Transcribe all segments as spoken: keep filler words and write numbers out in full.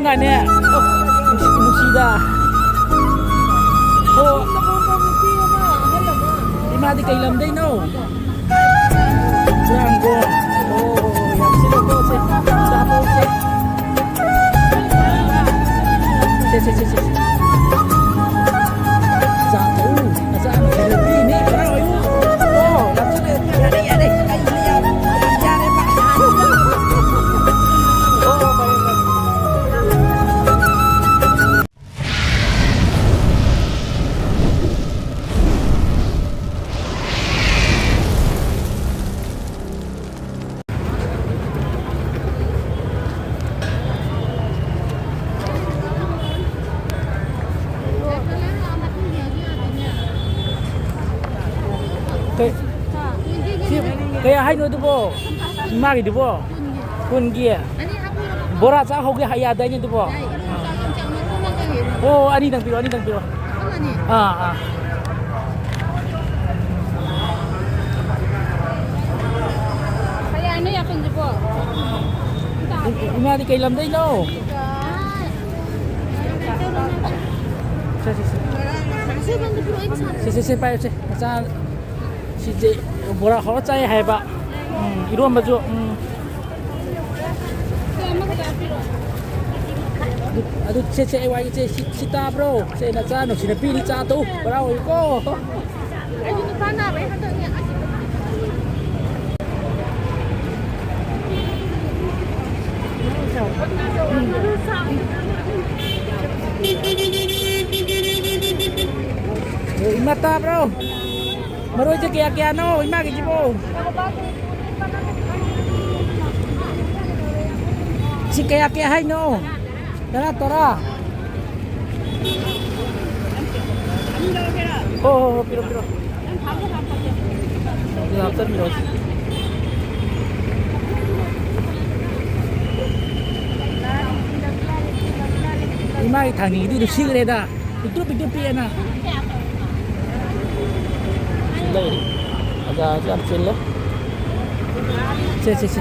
ꯉꯥꯅꯦ꯫ ꯑꯣ, ꯅꯨꯡꯁꯤ-, ꯅꯨꯡꯁꯤꯗ꯫ ꯑꯣ꯫ ꯏꯃꯥꯗꯤ ꯀꯩ ꯂꯝꯗꯩꯅꯣ? ꯆꯨꯔꯥꯡꯒꯣꯡ꯫ ꯑꯣ, ꯌꯥꯝ ꯁꯤꯠꯂꯦꯀꯣ, ꯁꯦ꯫ ꯆꯥ ꯍꯥꯞꯄꯛꯑꯣ, ꯁꯦ꯫ ꯁꯦ, ꯁꯦ, ꯁꯦ, ꯁꯦ꯫ ꯆꯥ ꯊꯛꯎ꯫ ꯅꯆꯥ ꯅꯨꯄꯤꯅꯦ, ꯍꯔꯥꯎ ꯍꯔꯥꯎ꯫ ꯑꯣ, ꯌꯥꯝ ꯁꯤꯠꯂꯦ꯫ ꯌꯥꯔꯦ, ꯌꯥꯔꯦ꯫ ꯑꯩ ꯌꯥꯔꯦ꯫ ꯌꯥꯔꯦꯕ꯫ ꯑꯣ, ꯐꯔꯦ, ꯐꯔꯦ꯫ ꯀꯩ-, ꯁꯤ ꯀꯌꯥ ꯍꯥꯏꯅꯣ ꯑꯗꯨꯕꯣ? ꯏꯃꯥꯒꯤꯗꯨꯕꯣ? ꯀꯨꯟꯒꯤ꯫ ꯕꯣꯔꯥ ꯆꯥ ꯍꯧꯒꯦ ꯍꯥꯏ ꯌꯥꯗꯥꯏꯅꯦ ꯑꯗꯨꯕꯣ? ꯑꯣ, ꯑꯅꯤꯗꯪ ꯄꯤꯔꯣ, ꯑꯅꯤꯗꯪ ꯄꯤꯔꯣ꯫ ꯑꯥ, ꯑꯥ꯫ ꯀꯌꯥꯅꯣ ꯌꯥꯄꯟꯁꯤꯕꯣ? ꯏꯃꯥꯗꯤ ꯀꯩ ꯂꯝꯗꯩꯅꯣ? ꯁꯦ, ꯁꯦ, ꯁꯦ꯫ ꯁꯦ, ꯁꯦ, ꯁꯦ, ꯄꯥꯏꯌꯨꯁꯦ꯫ ꯃꯆꯥ, ꯁꯤꯁꯦ ꯕꯣꯔꯥ ꯍꯧꯔ ꯆꯥꯏ ꯍꯥꯏꯕ꯫ ꯎꯝ, ꯏꯔꯣꯝꯕꯁꯨ, ꯎꯝ꯫ ꯑꯗꯨ, ꯑꯗꯨ ꯁꯦ, ꯁꯦ, ꯑꯩ ꯋꯥꯒꯤ ꯁꯦ, ꯁꯤ, ꯁꯤ ꯇꯥꯕ꯭ꯔꯣ? ꯁꯦ, ꯅꯆꯥ ꯅꯨꯡꯁꯤꯅ ꯄꯤꯔꯤ ꯆꯥ ꯇꯧ꯫ ꯕꯣꯔꯥ ꯑꯣꯏꯀꯣ꯫ ꯑꯩꯁꯨ ꯅꯨꯄꯥ ꯅꯥꯕꯩ ꯍꯟꯗꯛꯅꯦ꯫ ꯑꯦ, ꯏꯃꯥ ꯇꯥꯕ꯭ꯔꯣ? ꯃꯔꯣꯏꯁꯦ ꯀꯌꯥ ꯀꯌꯥꯅꯣ ꯏꯃꯥꯒꯤꯁꯤꯕꯣ? ꯁꯤ ꯀꯌꯥ ꯀꯌꯥ ꯍꯥꯏꯅꯣ? ꯇꯔꯥ, ꯇꯔꯥ꯫ ꯍꯣ, ꯍꯣ, ꯍꯣ, ꯄꯤꯔꯣ, ꯄꯤꯔꯣ꯫ ꯑꯗꯨ ꯍꯥꯞꯆꯟꯕꯤꯔꯣ꯫ ꯏꯃꯥꯒꯤ ꯊꯥꯡꯅꯤꯡꯗꯤ ꯑꯗꯨꯝ ꯁꯤꯈ꯭ꯔꯦꯗ꯫ ꯄꯤꯛꯇ꯭ꯔꯨ ꯄꯤꯛꯇ꯭ꯔꯨ ꯄꯤꯛꯑꯦꯅ꯫ ꯂꯩ꯫ ꯑꯣꯖꯥꯁꯨ ꯌꯥꯝ ꯆꯤꯜꯂꯦ꯫ ꯁꯦ, ꯁꯦ, ꯁꯦ꯫ ꯁꯦ,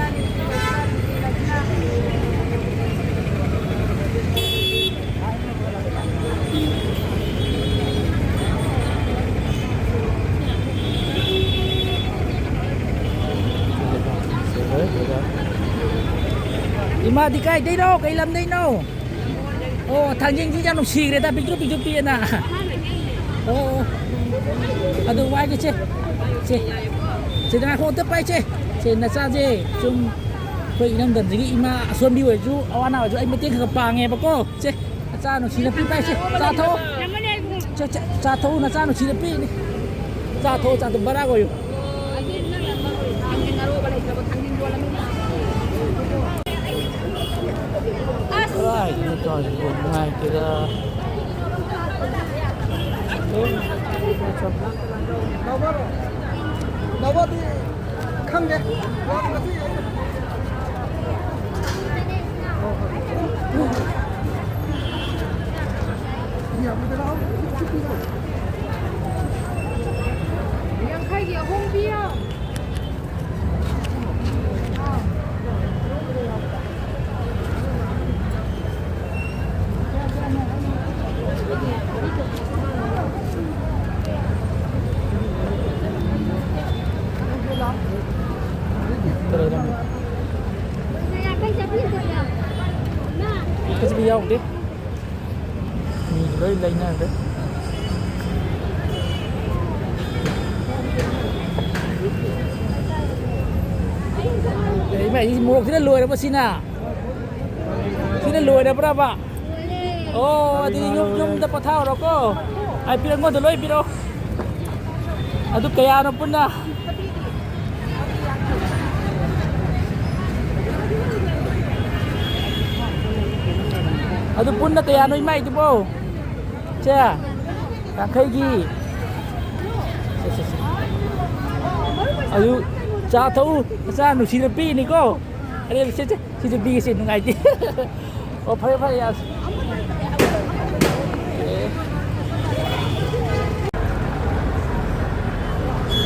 ꯁꯦ, ꯁꯦ꯫ ꯃꯥꯗꯤ ꯀꯥꯏꯗꯩꯅꯣ? ꯀꯩ ꯂꯝꯗꯩꯅꯣ? ꯑꯣ, ꯊꯥꯡꯖꯤꯡꯁꯤ ꯌꯥꯝ ꯅꯨꯡꯁꯤꯈ꯭ꯔꯦꯗ, ꯄꯤꯛꯇ꯭ꯔꯨ ꯄꯤꯛꯇ꯭ꯔꯨ ꯄꯤꯛꯑꯦꯅ꯫ ꯑꯣ, ꯑꯣ꯫ ꯑꯗꯨ ꯋꯥꯏꯒꯦ, ꯆꯦ꯫ ꯆꯦ꯫ ꯆꯦ, ꯉꯥꯏꯈꯣ, ꯑꯝꯇ ꯄꯥꯏ, ꯆꯦ꯫ ꯆꯦ, ꯅꯆꯥꯁꯦ ꯁꯨꯝ ꯑꯩꯈꯣꯏ ꯏꯔꯝꯗꯝꯁꯤꯒꯤ ꯏꯃꯥ ꯑꯁꯣꯟꯕꯤ ꯑꯣꯏꯔꯁꯨ, ꯑꯋꯥ ꯑꯅꯥ ꯑꯣꯏꯔꯁꯨ ꯑꯩ ꯃꯇꯦꯡ ꯈꯔ ꯈꯔ ꯄꯥꯡꯉꯦꯕꯀꯣ꯫ ꯆꯦ, ꯅꯆꯥ ꯅꯨꯡꯁꯤꯅ ꯄꯤ ꯄꯥꯏ, ꯆꯦ꯫ ꯆꯥ ꯊꯛꯑꯣ꯫ ꯆꯦ, ꯆꯦ, ꯆꯥ ꯊꯛꯎ, ꯅꯆꯥ ꯅꯨꯡꯁꯤꯅ ꯄꯤꯅꯤ꯫ ꯆꯥ ꯊꯛꯑꯣ, ꯆꯥ ꯊꯛꯑꯣ, ꯕꯔꯥ ꯑꯣꯏꯌꯨ꯫ ꯀꯗꯥꯏꯗꯅꯣ ꯇꯧꯔꯤꯁꯤꯕꯣ? ꯅꯨꯡꯉꯥꯏꯇꯦꯗ꯫ ꯈꯪꯗꯦ꯫ ꯌꯥꯡꯈꯩꯒꯤ ꯑꯍꯨꯝ ꯄꯤꯌꯣ꯫ ꯌꯥꯡꯈꯩ ꯆꯠꯄꯤ ꯌꯥꯎꯗꯦ꯫ ꯃꯤ ꯂꯣꯏ ꯂꯩꯅꯈ꯭ꯔꯦ꯫ ꯑꯦ, ꯏꯃꯥ, ꯏ ꯃꯣꯔꯣꯛꯁꯤꯅ ꯂꯣꯏꯔꯕ ꯁꯤꯅ? ꯁꯤꯅ ꯂꯣꯏꯔꯕ꯭ꯔꯕ? ꯑꯣ, ꯑꯗꯨꯗꯤ ꯌꯨꯝ, ꯌꯨꯝꯗ ꯄꯣꯊꯥꯎꯔꯣꯀꯣ꯫ ꯑꯩ ꯄꯤꯔꯛ, ꯑꯩꯉꯣꯟꯗ ꯂꯣꯏ ꯄꯤꯔꯛꯑꯣ꯫ ꯑꯗꯨ ꯀꯌꯥꯅꯣ ꯄꯨꯟꯅ? ꯑꯗꯨ ꯄꯨꯟꯅ ꯀꯌꯥꯅꯣ ꯏꯃꯥꯏꯗꯨꯕꯣ? ꯁꯦ, ꯌꯥꯡꯈꯩꯒꯤ꯫ ꯁꯦ, ꯁꯦ, ꯁꯦ꯫ ꯑꯗꯨ ꯆꯥ ꯊꯛꯎ, ꯅꯆꯥ ꯅꯨꯡꯁꯤꯅ ꯄꯤꯅꯤꯀꯣ꯫ ꯑꯔꯦꯝꯕ, ꯁꯦ, ꯁꯦ, ꯁꯤꯁꯨ ꯄꯤꯒꯦꯁꯦ, ꯅꯨꯡꯉꯥꯏꯇꯦ꯫ ꯑꯣ, ꯐꯔꯦ, ꯐꯔꯦ, ꯌꯥꯔꯦ꯫ ꯑꯦ꯫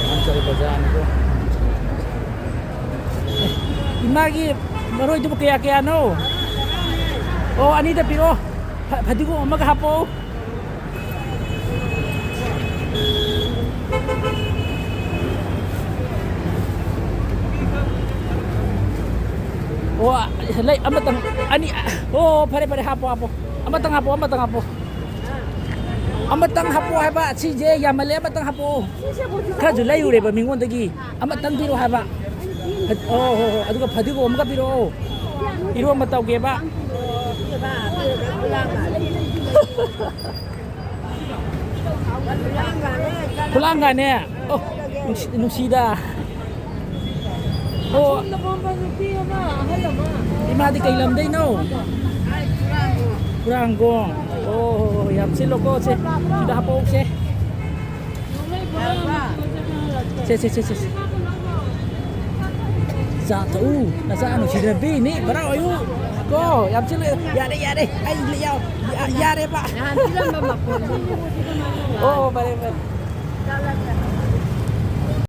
ꯌꯥꯝ ꯆꯥꯎꯕ ꯕꯖꯥꯔꯅꯤꯀꯣ꯫ ꯏꯃꯥꯒꯤ ꯃꯔꯣꯏꯗꯨꯕꯨ ꯀꯌꯥ ꯀꯌꯥꯅꯣ? ꯑꯣ, ꯑꯅꯤꯗ ꯄꯤꯔꯛꯑꯣ꯫ ꯐ-, ꯐꯗꯤꯒꯣꯝ ꯑꯃꯒ ꯍꯥꯞꯄꯛꯑꯣ꯫ ꯑꯣ, ꯂꯩ ꯑꯃꯇꯪ, ꯑꯅꯤ꯫ ꯑꯣ, ꯐꯔꯦ, ꯐꯔꯦ, ꯍꯥꯞꯄꯣ, ꯍꯥꯞꯄꯣ꯫ ꯑꯃꯇꯪ ꯍꯥꯞꯄꯣ, ꯑꯃꯇꯪ ꯍꯥꯞꯄꯣ꯫ ꯑꯃꯇꯪ ꯍꯥꯞꯄꯣ ꯍꯥꯏꯕ, ꯁꯤꯁꯦ ꯌꯥꯝꯃꯜꯂꯦ, ꯑꯃꯇꯪ ꯍꯥꯞꯄꯣ꯫ ꯈꯔꯁꯨ ꯂꯩꯔꯨꯔꯦꯕ ꯃꯤꯉꯣꯟꯗꯒꯤ꯫ ꯑꯃꯇꯪ ꯄꯤꯔꯛꯑꯣ ꯍꯥꯏꯕ꯫ ꯐ-, ꯑꯣ, ꯍꯣ, ꯍꯣ, ꯑꯗꯨꯒ ꯐꯗꯤꯒꯣꯝ ꯑꯃꯒ ꯄꯤꯔꯛꯑꯣ꯫ ꯏꯔꯣꯝꯕ ꯇꯧꯒꯦꯕ꯫ ꯈꯨꯂꯥꯡꯒꯅꯦ꯫ ꯑꯣ, ꯅꯨꯡꯁꯤ-, ꯅꯨꯡꯁꯤꯗ꯫ ꯑꯣ꯫ ꯑꯁꯣꯝꯗ ꯐꯝꯕ ꯅꯨꯄꯤ ꯑꯃ, ꯑꯍꯜ ꯑꯃ꯫ ꯏꯃꯥꯗꯤ ꯀꯩ ꯂꯝꯗꯩꯅꯣ? ꯈꯨꯔꯥꯡꯒꯣꯡ꯫ ꯑꯣ, ꯍꯣ, ꯍꯣ, ꯌꯥꯝ ꯁꯤꯠꯂꯣꯀꯣ, ꯁꯦ꯫ ꯁꯤꯗ ꯍꯥꯄꯛꯑꯣꯁꯦ꯫ ꯁꯦ, ꯁꯦ, ꯁꯦ, ꯁꯦ, ꯁꯦ꯫ ꯆꯥ ꯊꯛꯎ, ꯅꯆꯥ ꯅꯨꯡꯁꯤꯅꯕꯤꯅꯤ, ꯍꯔꯥꯎ ꯑꯌꯨ꯫ ꯀꯣ, ꯌꯥꯝ ꯁꯤꯠꯂꯦ꯫ ꯌꯥꯔꯦ, ꯌꯥꯔꯦ꯫ ꯑꯩ ꯌꯥꯎ-, ꯌꯥ-, ꯌꯥꯔꯦꯕ꯫ ꯅꯍꯥꯟ ꯄꯤꯔꯝꯕ ꯃꯈꯣꯟꯗꯣ꯫ ꯑꯣ, ꯐꯔꯦ, ꯐꯔꯦ꯫